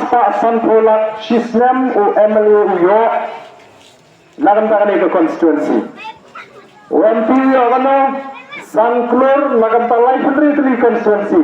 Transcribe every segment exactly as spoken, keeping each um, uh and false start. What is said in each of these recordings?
spah sanphew lak shi snem u M L A u ïoh na ka bynta kane ka constituency. U M P u ïoh kano, san klur na ka bynta laiphew hynriew tylli constituency.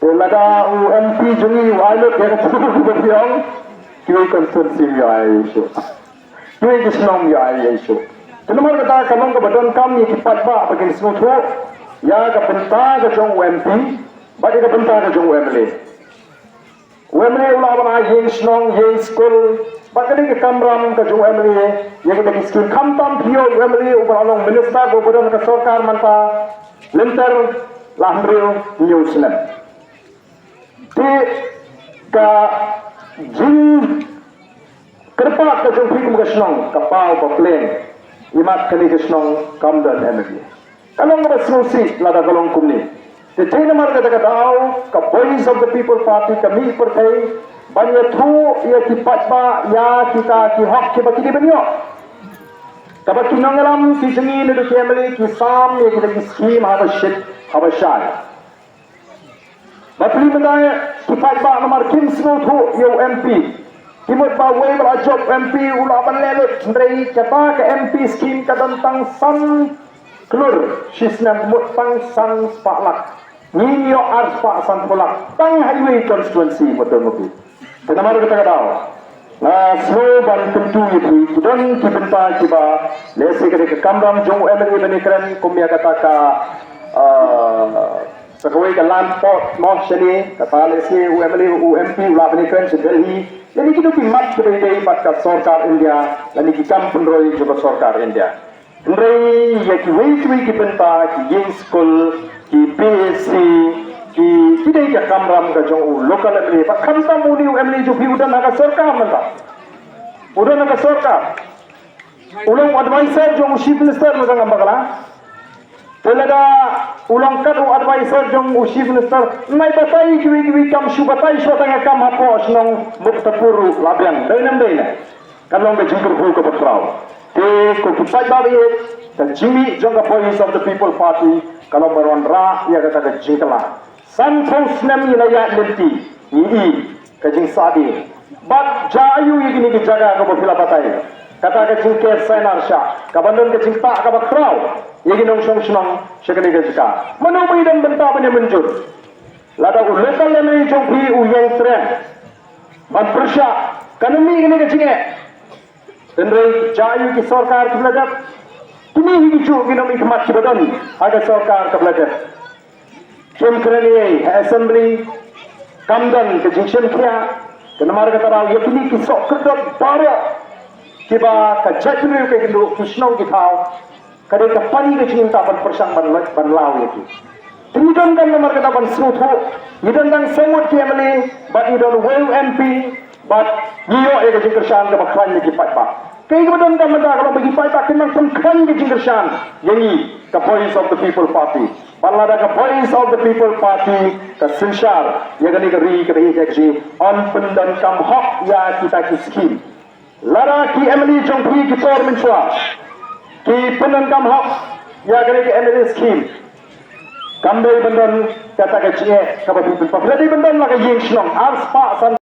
Te lada u M P jong ngi u ai lut ïa ka tur ba phi ong, kiwei constituency u ïoh ai shuh. Kiwei ki shnong u ïoh ai shuh. Te namar kata ka long kaba donkam ïa ki paidbah ba kin sngewthuh ïa ka bynta ka jong u M P bad ïa ka bynta ka jong u M L A. U M L A u lah ban ai ïing shnong, ïing skul, bad kane ka kamram ka jong u M L A ïa kane ka skim. Khamtam phi ïoh u M L A uba la long minister, uba don ha ka sorkar mynta lynter la hynriew hynñiew snem. Te ka jingkyrpad ka jong phi kum ka shnong ka paw ba pleng, imat kane ka shnong kam don M L A. Ka long kaba sngewsih lada ka long kumne. Te te namar kata ka daw ka Voice of the People Party ka mih pyrthei ban ïathuh ïa ki paidbah ïa kita ki hok kiba ki dei ban ïoh. Kaba ki nongïalam ki jong ngi naduh ki M L A ki sam ïa kita ki skim haba shit haba shai. Bapli mynta ki paidbah namar kim sngewthuh ïa u M P. Ki mut ba wei ba la jop u M P u lah ban leh lut, hynrei kata ka M P scheme ka don tang san klur shi snem, mut tang san spah lak. Ngi ïoh ar spah sanphew lak tang ha iwei constituency, mut don u M P. Te namar kata ka daw nga sngew ban kyntu ïa phi, ki don ki bynta kiba lehse ka dei ka kamram jong u M L A ban ïakren kum ïa kata ka, ah, sa kawei ka land port mo shane, kata lehse u M L A, u M P u lah ban ïakren sha Delhi. Lane kino ki mat kiba ïadei bad ka sorkar India lane ki kam pynroi jong ka sorkar India. Hynrei ïa kiwei kiwei ki bynta, ki ïing skul, ki P H C, ki, ki dei ka kamram ka jong u local M L A. Bad khamtam une u M L A jong phi u don ha ka sorkar mynta. U don ha ka sorkar. U long advisor jong u Chief Minister mynta, ngam bakla. Te lada u long kat u advisor jong u Chief Minister, nai batai kiwei kiwei kam, shu batai shuwa tang ïa ka kam hapoh shnong Muktapur ruh la biang. Dei ne ym dei ne? Kan long ka jingkyrkhu kaba khraw. Te ko ki paidbah ba ïeit, ka jingmih jong ka Voice of the People Party ka long ban wanrah ïa kata ka jingkylla. Sanphew snem ngi la ïaid lynti, ngi i ka jingsahdien. Bad jia aiu ïa kine ki jaka kaba phi la batai? Kata ka jingker sainar shah, kaban don ka jingtah kaba khraw ïa ki nongshong shnong sha kane ka jaka. Mano ba i don bynta ban ïa mynjur? Lada u local M L A jong phi u ïeng treh ban pyrshah, kan ym mih kane ka jingeh. Hynrei jia aiu ki sorkar kiba la dep? Kine hi ki juh ki nongmihkhmat kiba don ha ka sorkar kaba la dep. Kim kren ei ha assembly, kam don ka jingshim khia. Ka namar kata daw ïa kine ki soh kyrdoh baroh kiba ka jaitbynriew ka kynduh, ki shnong ki thaw, ka dei ka pari ka jingim ta ban pyrshang ban lait ban law ïa ki. Te ngi donkam namar kata ban sngewthuh, ngi don tang saw ngut ki M L A bad ngi don wei u M P, bad ngi ïoh ïa ka jingkyrshan kaba khlaiñ na ki paidbah. Kaei kaba donkam mynta ka long ba ki paidbah kin nang pynkhlaiñ ka jingkyrshan ïa ngi ka Voice of the People Party. Bad lada ka Voice of the People Party ka synshar ïa kane ka ri kaba ïeit ïa ka jong ngi, yn pyndonkam hok ïa kita ki skim. Lada ki M L A jong phi ki por mynshuwa ki pyndonkam hok ïa kane ka M L A scheme, kam dei ban don kata ka jingeh kaba phi pynpaw. Phi la dei ban don la ka ïing shnong, ar spah san,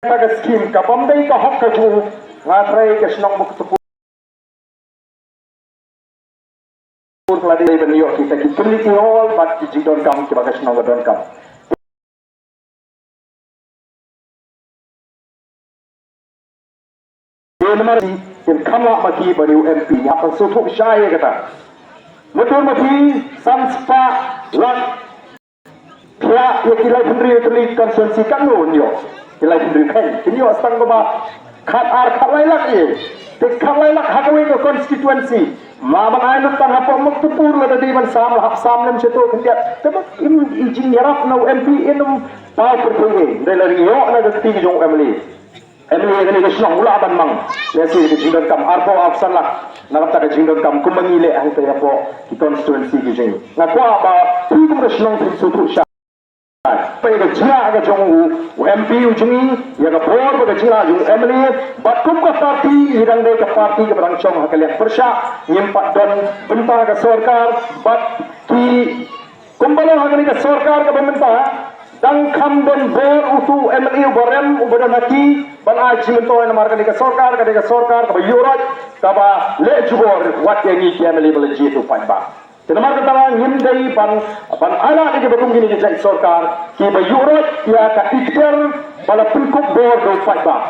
kata ka scheme ka bym dei ka hok ka jong u. Nga trai ka shnong Muktapur ka la dei ban ïoh kita ki community hall bad ki jingdonkam kiba ka shnong ka donkam. Te namar kin kham lah ma ki ba dei u M P, nga hap ban sngewthuh shai ïa kata. Mutdur ma phi, san spah lak, phi ïa ki laiphew hynriew tylli constituency, katno kin ïoh ki laiphew hynriew? Kin ïoh tang kaba khat ar khat lai lak ïa. Te khat lai lak ha kawei ka constituency. Ma ban ai lut tang hapoh Muktapur, lada dei ban sam, la hap sam lem shato khyndiat. Te ba im i jingïarap na u M P in ym paw pyrthei ei. Dei la ïoh na ka kti ka jong u M L A. M L A kane ka shnong u lah ban mang lehse ka jingdonkam arphew arphew san lak na ka bynta ka jingdonkam kumba ngi leh hangtei hapoh ki constituency ki jong ngi. Nga kwah ba phi kum ka shnong phin sngewthuh shai. Peit ka jinglah ka jong u, u M P u jong ngi, ïa ka bor bad ka jinglah jong u M L A, bad kum ka party, ngi dang dei ka party kaba dang shong ha ka liang pyrshah, ngim pat don bynta ka sorkar, bad ki, kumba long ha kane ka sorkar kaba mynta, Tang kham don bor utu u M L A uba rem uba don haki ban ai jingmyntoi, namar kane ka sorkar, kane ka sorkar kaba ïuhroit, kaba leh jubor wat ïa ngi ki M L A ba la jied u paidbah. Te namar kata ngim dei ban, ban ai lad ïa kiba kum kine ki jait sorkar kiba ïuhroit ïa ka ikhtiar ba la pynkup bor da u paidbah.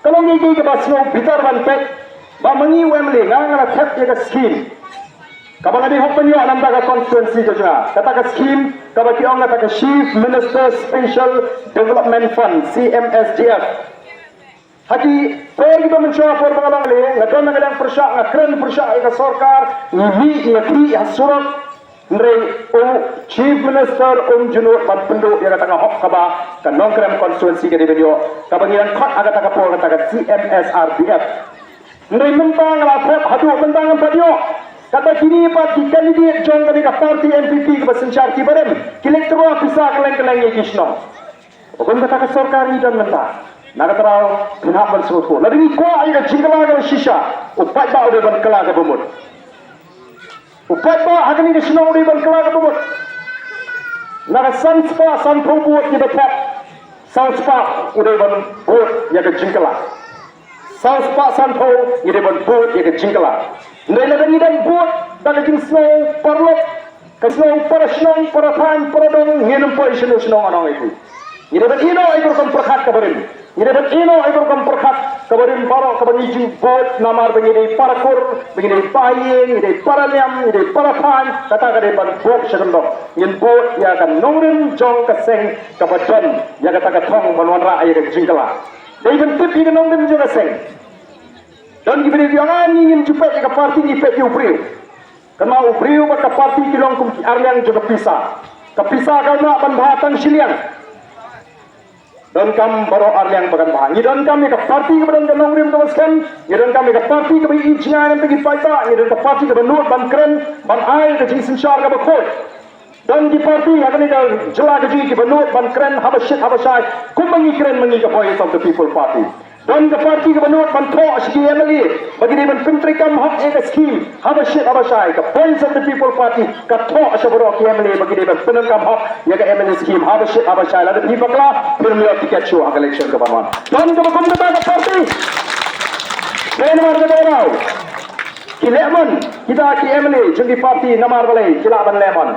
Ka long ïa ki kaba sngew bitar ban peit ba ma ngi u M L A nga nga la thep ïa ka skim kaba nga dei hok ban ïoh na ka constituency ka jong nga, kata ka skim kaba ki ong kata ka Chief Minister Special Development Fund, C M S D F. Ha ki por kiba mynshuwa, por ba nga long M L A, nga don na ka liang pyrshah, nga kren pyrshah ïa ka sorkar, ngi mih nga khlieh ha surok. Hynrei u Chief Minister um ju nud ban pynduh ïa kata ka hok kaba ka Nongkrem constituency ka dei ban ïoh, kaba ngi dang khot ha kata ka por kata ka C M S R D F. Hynrei mynta nga la thep haduh mynta ngam pat ïoh. Kata kine pat ki candidate jong kane ka party N P P kaba synshar kiba rem, ki leit tyrwa pisa kylleng kylleng ïa ki shnong. Ba kum kata ka sorkar ngi don mynta, na kata ka daw phin hap ban sngewthuh. Lada ngi kwah ïa ka jingkylla kaba shisha, u paidbah u dei ban kylla kaba mut. U paidbah ha kane ka shnong u dei ban kylla kaba mut. Na ka san spah sanphew vote kiba thep, saw spah u dei ban vote ïa ka jingkylla. Saw spah sanphew ngi dei ban vote ïa ka jingkylla. Hynrei lada ngi dang vote da ka jingsngew paralok, ka sngew para shnong, para thaiñ, para dong, ngin ym poi shano shano, nga ong ïa phi. Ngi dei ban ïehnoh ïa ka rukom pyrkhat kaba rim. Ngi dei ban ïehnoh ïa ka rukom pyrkhat kaba rim baroh kaba ngi ju vote namar ba ngi dei para kur, ba ngi dei para ïing, ngi dei para niam, ngi dei para thaiñ, kata ka dei ban vote sha kyndong. Ngin vote ïa ka nongrim jong ka seng kaba don ïa kata ka thong ban wanrah ïa ka jingkylla. Dei ban tip ïa ka nongrim jong ka seng. Don ki briew ki ong, ah, ngi ngim ju peit ïa ka party, ngi peit ïa u briew. Kynmaw, u briew bad ka party ki long kum ki arliang jong ka pisa. Ka pisa kam lah ban bha tang shiliang. Donkam baroh arliang ba kan bha. Ngi donkam ïa ka party kaba don ka nongrim kaba skhem. Ngi donkam ïa ka party kaba ïeit jngai na ka bynta ki paidbah. Ngi don ka party kaba nud ban kren, ban ai ka jingsynshar kaba khuid. Don ki party ha kane ka jylla ka jong ngi kiba nud ban kren haba shit haba shai, kumba ngi kren ma ngi ka Voice of the People Party. Don ka party kaba nud ban thoh sha ki M L A ba ki dei ban pyntreikam hok ïa ka skim haba shit haba shai. Ka Voice of the People Party ka thoh sha baroh ki M L A ba ki dei ban pyndonkam hok ïa ka M L A skim haba shit haba shai. Lada phi bakla, phim ïoh tiket shuh ha ka election kaban wan. Don kaba kum kata ka party. Dei namar kata ka daw ki leh mon, kita ki M L A jong ki party namar balei ki lah ban leh mon.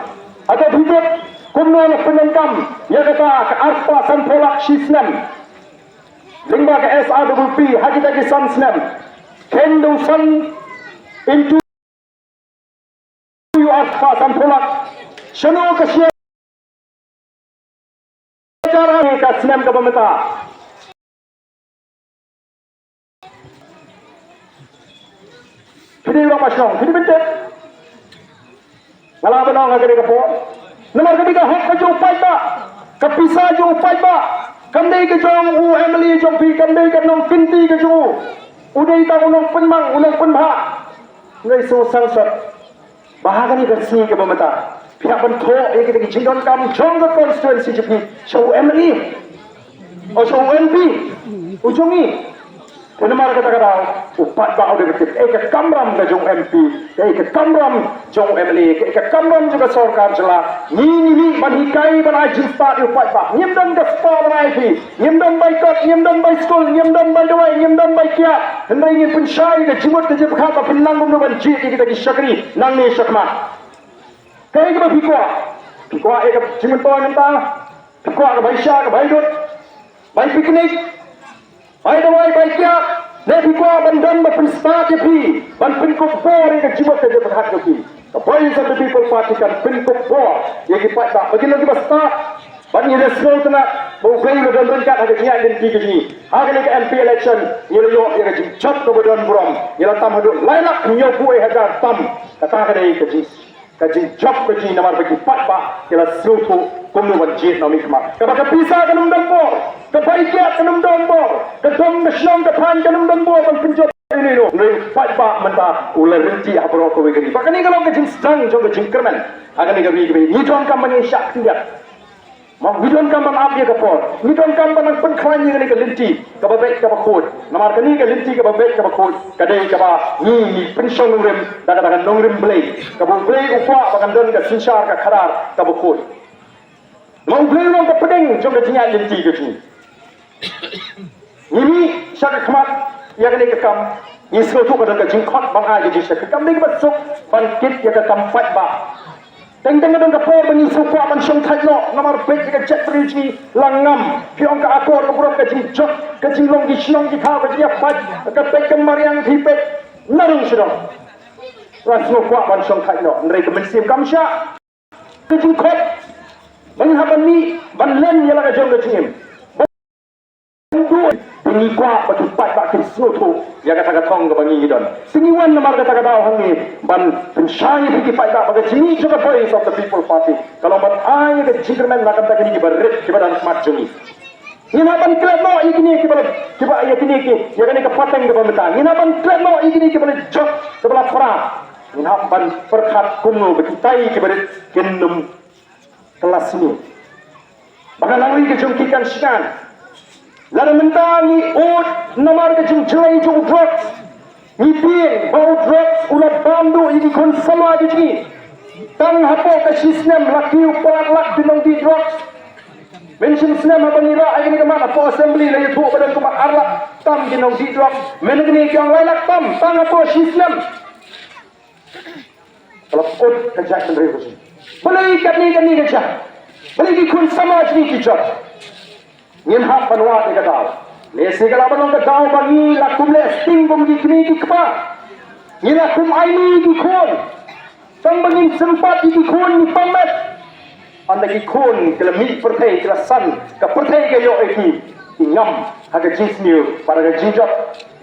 Hato phi tip kumno la pyndonkam ïa kata ka arspah sanphew lak shi snem lyngba ka S R W P ha kita ki san snem? Khein dewsan into u arspah sanphew lak. Shano ka share ka snem kaba mynta? Phi dei u rangbah shnong, phi dei ban tip. Nga lah ban ong ha kane ka por, namar kane ka hok ka jong u paidbah, ka pisa jong u paidbah. Kam dei ka jong u M L A jong phi, kam dei ka nongkynti ka jong u. U dei tang u nongpynmang, u nongpynbha. Ngi sngewsih sat ba ha kane ka sngi kaba mynta phi hap ban thoh ïa kita ki jingdonkam jong ka constituency jong phi sha u M L A, o sha u M P u jong ngi. Te namar kata ka daw u paidbah u dei ban tip kaei ka kamram ka jong u M P, kaei ka kamram jong u M L A, kaei ka kamram jong ka sorkar jylla. Ngi ngi mih ban hikai, ban ai jingstad ïa u paidbah. Ngim don ka spah ban ai phi. Ngim don bai kot, ngim don bai skul, ngim don bai dawai, ngim don bai kiad. Hynrei ngin pynshai ka jingmut ka jingpyrkhat ba phin nang kumno ban jied ïa kita ki shakri nangne shakhmat. Kaei kaba phi kwah? Phi kwah ïa ka jingmyntoi mynta? Phi kwah ka bai sha, ka bai dud, bai picnic, bai dawai, bai kiad? Ne phi kwah ban don ba pynstad ïa phi, ban pynkup bor ïa ka jingmut ka jingpyrkhat jong phi? Ka Voice of the People Party kan pynkup bor ïa ki paidbah ba kin long kiba stad. Bad ngi la sngewtynnat ba U Blei u la don ryngkat ha ka jingïaid lynti ka jong ngi. Ha kane ka M P election ngi la ïoh ïa ka jingjop kaba don burom. Ngi la tam haduh lai lak hynñiewphew wei hajar tam. Kata ka dei ka jing, ka jingjop ka jong ngi namar ba ki paidbah ki la sngewthuh kumno ban jied nongmihkhmat. Kaba ka pisa kan ym don bor, ka bai kiad kan ym don bor, ka dong ka shnong ka thaiñ kan ym don bor ban pynjop ïa u paidbah mynta u la ryntieh ha baroh kawei ka ri. Ba kane ka long ka jingsdang jong ka jingkyrmen ha kane ka ri kaba ngi donkam ban ïa shah khyndiat. Mo, ngi donkam ban ap ïa ka por, ngi donkam ban nang pynkhlaiñ ïa kane ka lynti kaba beit kaba khuid. Namar kane ka lynti kaba beit kaba khuid ka dei kaba ngi, ngi pynshong nongrim da ka, da ka nongrim Blei, kaba U Blei u kwah ba kan don ka synshar ka khadar kaba khuid. Ma U Blei u long ka pdeng jong ka jingïaid lynti ka jong ngi. Ngi mih sha ka khmat ïa kane ka kam, ngi sngewthuh ka don ka jingkhot ban ai ka jingshakri. Kam dei kaba suk ban kit ïa ka kam paidbah. Teng teng ka don ka por ba ngi sngewkwah ban shongthait noh, namar peit ïa ka jaitbynriew jong ngi la ngam. Phi ong ka akor ka burom, ka jingjot, ka jinglong ki shnong ki thaw, ka jingïapait, ka peit ka mariang, phi peit na rung shnong. La sngewkwah ban shongthait noh, hynrei ka mynsiem kam shah. Ka jingkhot ba ngi hap ban mih ban len ïa la ka jong ka jingim. Ban duh ba ngi kwah ba ki paidbah kin sngewthuh ïa kata ka thong kaba ngi don. Te ngi wan namar kata ka daw hangne ban pynshai ïa phi ki paidbah ba ka jingmih jong ka Voice of the People Party ka long ban ai ïa ka jingkyrmen na ka bynta kine kiba rit kiba don ha khmat jong ngi. Ngin hap ban klet noh ïa kine kiba la, kiba ïa kine ki, ïa kane ka pateng kaba mynta. Ngin hap ban klet noh ïa kine kiba la jot, kiba la pra. Ngin hap ban pyrkhat kumno ba kitai kiba rit kin ym kylla sniew. Ba ka nongrim ka jong ki kan shngaiñ. Lada mynta ngi ud namar ka jingjlei jong u drugs, ngi tieng ba u drugs u la bam duh ïa ki khun samla ki jong ngi. Tang hapoh ka shi snem la kiew palat lak ki nongdih drugs. Mynshim snem haba ngi rah ïa kane ka mat hapoh assembly la ïathuh ba don kumba ar lak tam ki nongdih drugs. Mynne kane ki ong lai lak tam tang hapoh shi snem. Ka la put ka jaitbynriew ka jong ngi. Balei katne katne ka jia? Balei ki khun samla jong ngi ki jot? Ngin hap ban wad ïa ka daw. Lehse ka lah ban long ka daw ba ngi la kum leh sting kum ki kmie ki kpa. Ngi la kum aini ki khun. Tang ba ngin sympat ïa ki khun ngi pang met. Ynda ki khun ki la mih pyrthei, ki la san, ka pyrthei ka ïoh ïa ki, ki ngam ha ka jingsniew bad ha ka jingjot.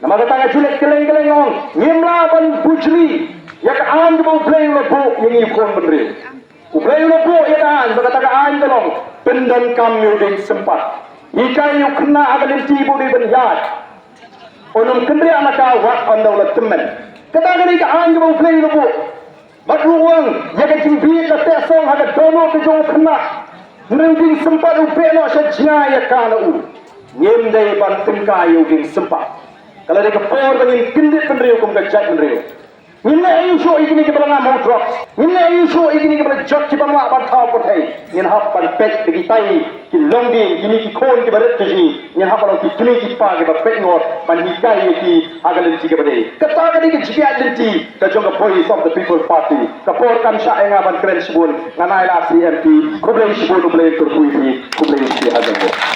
Namar kata nga ju leit kylleng kylleng ong, ngim lah ban bujli ïa ka aiñ kaba U Blei u la buh ïa ngi u khun bynriew. U Blei u la buh ïa ka aiñ, bad kata ka aiñ ka long pyndonkam ïa u dieng sympat. Hikai ïa u khynnah ha ka lynti ba u dei ban ïaid. Un ym kynriah na ka wat ynda u la tymmen. Kata ka dei ka aiñ kaba U Blei u la buh. Bad ruh u ong, ïa ka jingbieit la teh song ha ka dohnud ka jong u khynnah. Hynrei u dieng sympat u beh noh sha jngai ïa ka na u. Ngim dei ban tyngkai ïa u dieng sympat. Ka la dei ka por ba ngin kyndit bynriew kum ka jaitbynriew. Ngin leh aïu shuh ïa kine kiba la ngam ha u drugs? Ngin leh aïu shuh ïa kine kiba la jot kiba ym lah ban thaw pyrthei? Ngin hap ban peit ba kitai ki longdien, kine ki khun kiba rit ka jong ngi, ngin hap ban long ki kmie ki kpa kiba peit ngor ban hikai ïa ki ha ka lynti kaba dei. Kata ka dei ka jingïaid lynti ka jong ka Voice of the People Party. Ka por kan shah ïa nga ban kren shibun. Ngan ai la shi M P. Khublei shibun, U Blei un kyrkhu ïa phi. Khublei ïa phi ha ka por.